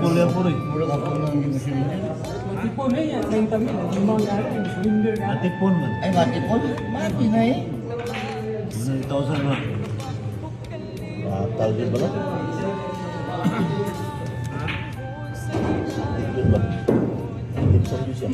Tuloy po rin. Murag ako nang gimusin. Matipon eh, 30 mil. Limang gari, surrender ka. Natipon man. Ay, matipon. Mati na eh. 100,000 na. Natal din ba lang? Yun ba? Gibson yun siya.